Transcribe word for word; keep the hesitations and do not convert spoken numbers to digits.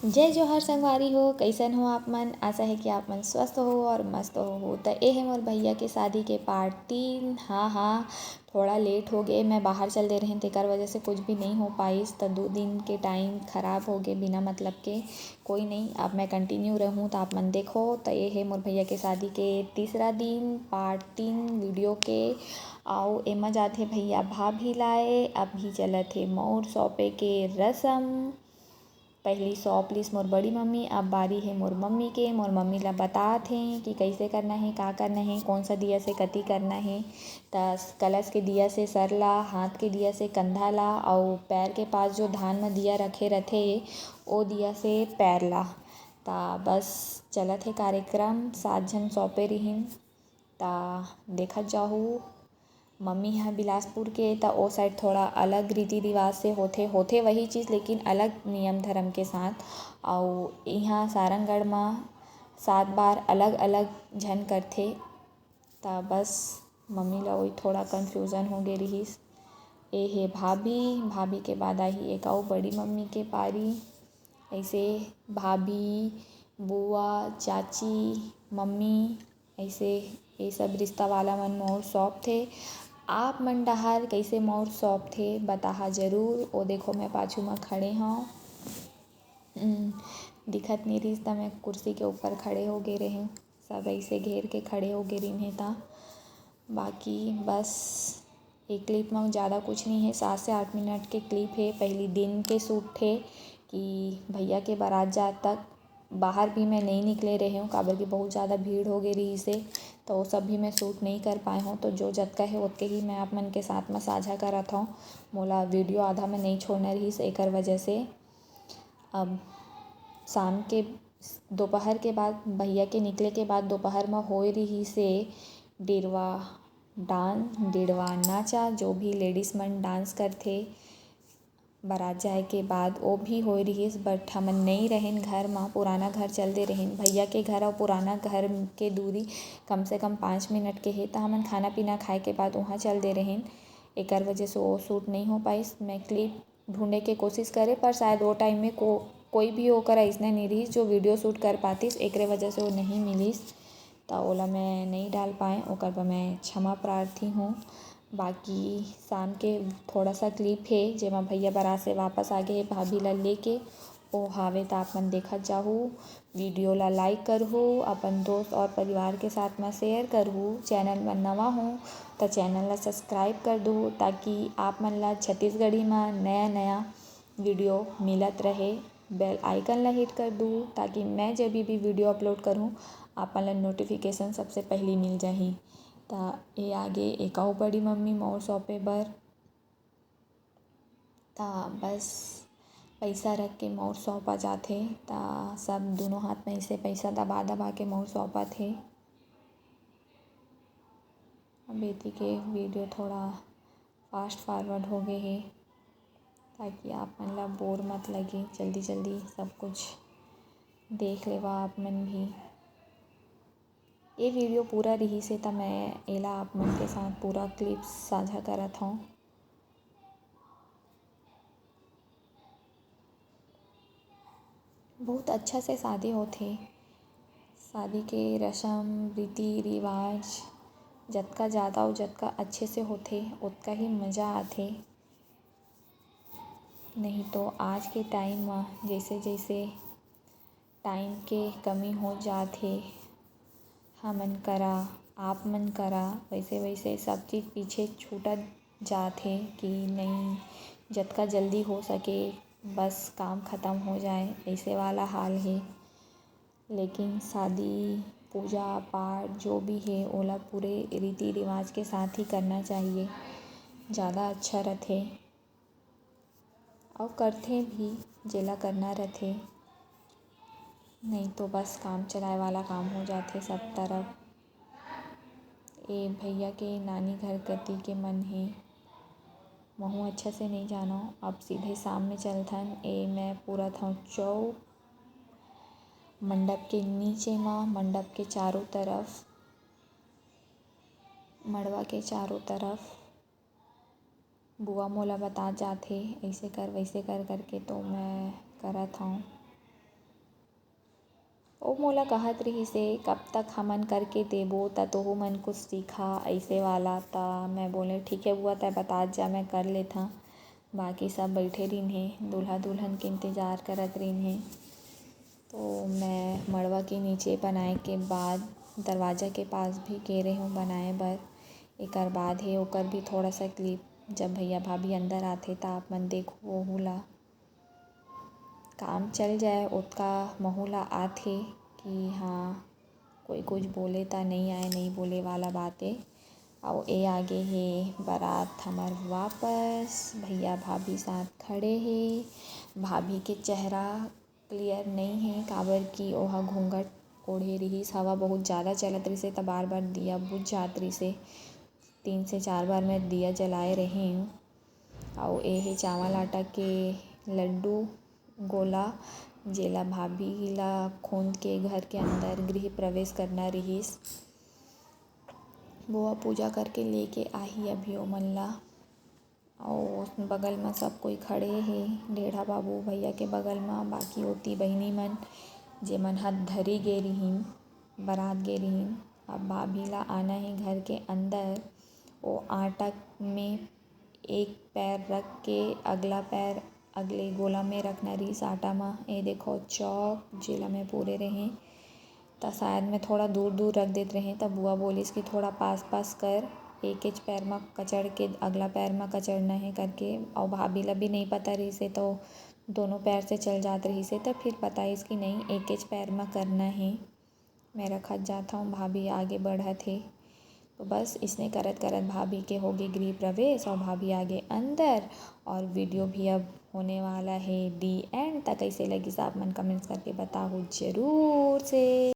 जय जोहार संगवारी हो, कइसन हो आप मन? आशा हे कि आप मन स्वस्थ हो और मस्त हो। त ए हे मोर भैया के शादी के पार्ट तीन। हाँ, हाँ, थोड़ा लेट हो गे, मैं बाहर चल दे रहें, तेकर वजह से कुछ भी नहीं हो पाइस। त दू दिन के टाइम खराब हो गे बिना मतलब के। कोई नहीं, अब मैं कंटिन्यू रहूँ त आप मन देखो। त ए हे मोर भैया के शादी के तीसरा दिन, पार्ट तीन वीडियो के। अउ एमा जाथे भैया भाभी लाए, अभी चलत हे मउर सौंपे के रसम। पहिली सौंप लिस मोर बड़ी मम्मी, अब बारी हे मोर मम्मी के। मोर मम्मी ला बतात हे कि कइसे करना हे, का करना हे, कौन सा दिया से कति करना हे। त कलश के दिया से सर ला, हाथ के दिया से कंधा ला, अउ पैर के पास जो धान म दिया रखे रथे, ओ दिया से पैर ला। त बस चलत हे कार्यक्रम, सात झन सौंपे रिहिन। त देखत जाहू, मम्मी ह बिलासपुर के, त ओ साइड थोड़ा अलग रीति रिवाज से होथे, होथे वही चीज लेकिन अलग नियम धरम के साथ। अउ इहाँ सारंगढ़ म सात बार अलग-अलग झन करथे। त बस मम्मी ल ओही थोड़ा कन्फ्यूजन हो गे रिहिस। ए हे भाभी, भाभी के बाद आही एक अउ बड़ी मम्मी के पारी। अइसे भाभी, बुआ, चाची, मम्मी, अइसे ये सब रिश्ता वाला मन मउर सौंपथे। आप मन डहार कइसे मउर सौंपथे, बताहा जरूर। ओ देखो, मैं पाछू म खड़े हंव। हम्म, दिखत नइ रिहिस त मैं कुर्सी के ऊपर खड़े हो गे रहेंव। सब अइसे घेर के खड़े हो गे रिहिन हे त। बाकी बस ए क्लिप म ज़्यादा कुछ नइ हे, सात से आठ मिनट के क्लिप हे। पहिली दिन के शूट हे कि भैया के बारात जाए तक बाहर भी मैं नइ निकले रहेंव, काबर कि बहुत ज़्यादा भीड़ हो गे रिहिस हे, त ओ सब भी मैं शूट नइ कर पाए हंव। त जो जतका हे ओतके ही मैं आप मन के साथ म साझा करत हंव। मोला वीडियो आधा में नइ छोड़ना रिहिस, एकर वजह से। अब शाम के, दोपहर के बाद, भैया के निकले के बाद दोपहर म होए रिहिस हे डेरवा डांस, डेरवा नाचा, जो भी लेडीज मन डांस करथे। बारात जाए के बाद ओ भी होए रिहिस, but हमन नइ रहेन घर म, पुराना घर चल दे रहेन। भैया के घर अउ पुराना घर के दूरी कम से कम पाँच मिनट के हे, त हमन खाना पीना खाए के बाद उहाँ चल दे रहेन। एकर वजह से ओ शूट नइ हो पाइस। मैं क्लिप ढूंढे के कोशिश करे, पर शायद ओ टाइम में को-, कोई भी ओकर अइसने नइ रिहिस, जो वीडियो शूट कर पातिस, एकरे वजह से ओ नहीं मिलिस, त ओला मैं नइ डाल पाए, ओकर बर मैं क्षमा प्रार्थी हूँ। बाकी शाम के थोड़ा सा क्लिप हे, जेमा भैया बारात से वापस आ गे हे भाभी ला लेके, ओ हावे, त आप मन देखत जाहू। वीडियो ला लाइक करहू, अपन दोस्त और परिवार के साथ म शेयर करहू। चैनल म नवा हो त चैनल ला सब्सक्राइब कर दू, ताकि आप मन ला छत्तीसगढ़ी म नया नया वीडियो मिलत रहे। बेल आइकन ला हिट कर दू, ताकि मैं जब भी वीडियो अपलोड करूँ, आप मन ला नोटिफिकेशन सबसे पहली मिल जाही। त ए आगे एक अउ बड़ी मम्मी मउर सौंपे बर। त बस पइसा रख के मउर सौंपा जाथे। त सब दूनों हाथ में अइसे पइसा दबा दबा के मउर सौंपत हे। अब एती के वीडियो थोड़ा फास्ट फॉरवर्ड हो गे हे, ताकि आप मन ला बोर मत लगे, जल्दी जल्दी सब कुछ देख लेवा आप मन भी। ये वीडियो पूरा रिहिस हे, त मैं एला आप मन के साथ पूरा क्लिप्स साझा करत हौं। बहुत अच्छा से शादी होथे। शादी के रसम, रीति रिवाज जतका ज़्यादा अउ जतका अच्छे से होथे, ओतका ही मज़ा आथे। नहीं तो आज के टाइम म जैसे जैसे टाइम के कमी हो जात हे, हमन करा, आप मन करा, वैसे वैसे सब चीज़ पीछे छूटत जात हे कि नहीं, जतका जल्दी हो सके बस काम ख़त्म हो जाए, ऐसे वाला हाल हे। लेकिन शादी, पूजा पाठ जो भी हे, ओला पूरे रीति रिवाज के साथ ही करना चाहिए, ज़्यादा अच्छा रथे। अउ करथे भी, जेला करना रथे, नहीं तो बस काम चलाए वाला काम हो जाथे सब तरफ। ए भैया के नानी घर कति के मन हे, महूँ अच्छा से नइ जानव। अब सीधे शाम में चलथन। ए मैं पूरत हौं चौक, मंडप के नीचे म, मंडप के चारों तरफ, मड़वा के चारों तरफ। बुआ मोला बतात जाथे, "ऐसे कर, वैसे कर," करके, तो मैं करत हौं। ओ मोला कहत रिहिस हे, "कब तक हमन करके देबो, त तोहू मन कुछ सीखा," अइसे वाला। त मैं बोले, "ठीक हे बुआ, तैं बतात जा, मैं कर लेथँव।" बाकी सब बइठे रिहिन हे, दूल्हा दुल्हन के इंतजार करत रिहिन हे। तो मैं मड़वा के नीचे बनाए के बाद दरवाजा के पास भी गे रेहेंव बनाए बर। एकर बाद हे ओकर भी थोड़ा सा clip, जब भैया भाभी अंदर आथे त आप मन देखहू ओहू ला। काम चल जाए ओतका महू ला आथे कि हाँ, कोई कुछ बोले त नइ आए, नइ बोले वाला बात ए। अउ ए आगे हे बारात हमर वापस, भैया भाभी साथ खड़े हे। भाभी के चेहरा clear नइ हे, काबर कि ओहा घूंघट ओढ़े रिहिस। हवा बहुत ज़्यादा चलत रिहिसे, त बार-बार दिया बुझ जात रिहिसे। तीन से चार बार मैं दिया जलाए रहेंव। अउ ए हे चावल आटा के लड्डू गोला, जेला भाभी ला खूंद के घर के अंदर गृह प्रवेश करना रिहिस। बुआ पूजा करके लेके आही अभी ओमन ला। अउ बगल म सब कोई खड़े हे, ढेढ़ा बाबू भैया के बगल म, बाकी ओती बहिनी मन, जेमन ह धरी गे रिहिन, बरात गे रिहिन। अब भाभी ला आना हे घर के अंदर। ओ आटा में एक पैर रख के अगला पैर अगले गोला में रखना रिहिस आटा म। ए देखो चौक, जेला मैं पूरे रहें, त शायद मैं थोड़ा दूर-दूर रख देत रहें, त बुआ बोलिस कि थोड़ा पास-पास कर, एकेच पैर म कचड़ के अगला पैर म कचड़ना हे करके। अउ भाभी ला भी नइ पता रिहिसे, त दोनों पैर से चल जात रिहिसे, त फिर बताइस कि नहीं, एकेच पैर म करना हे। मैं रखत जात हौं, भाभी आगे बढ़त हे। तो बस इसने करत करत भाभी के होगे गृह प्रवेश अउ भाभी आगे अंदर। अउ video भी अब होने वाला हे the end। त कइसे लगिस आप मन comments करके बताहू जरूर से।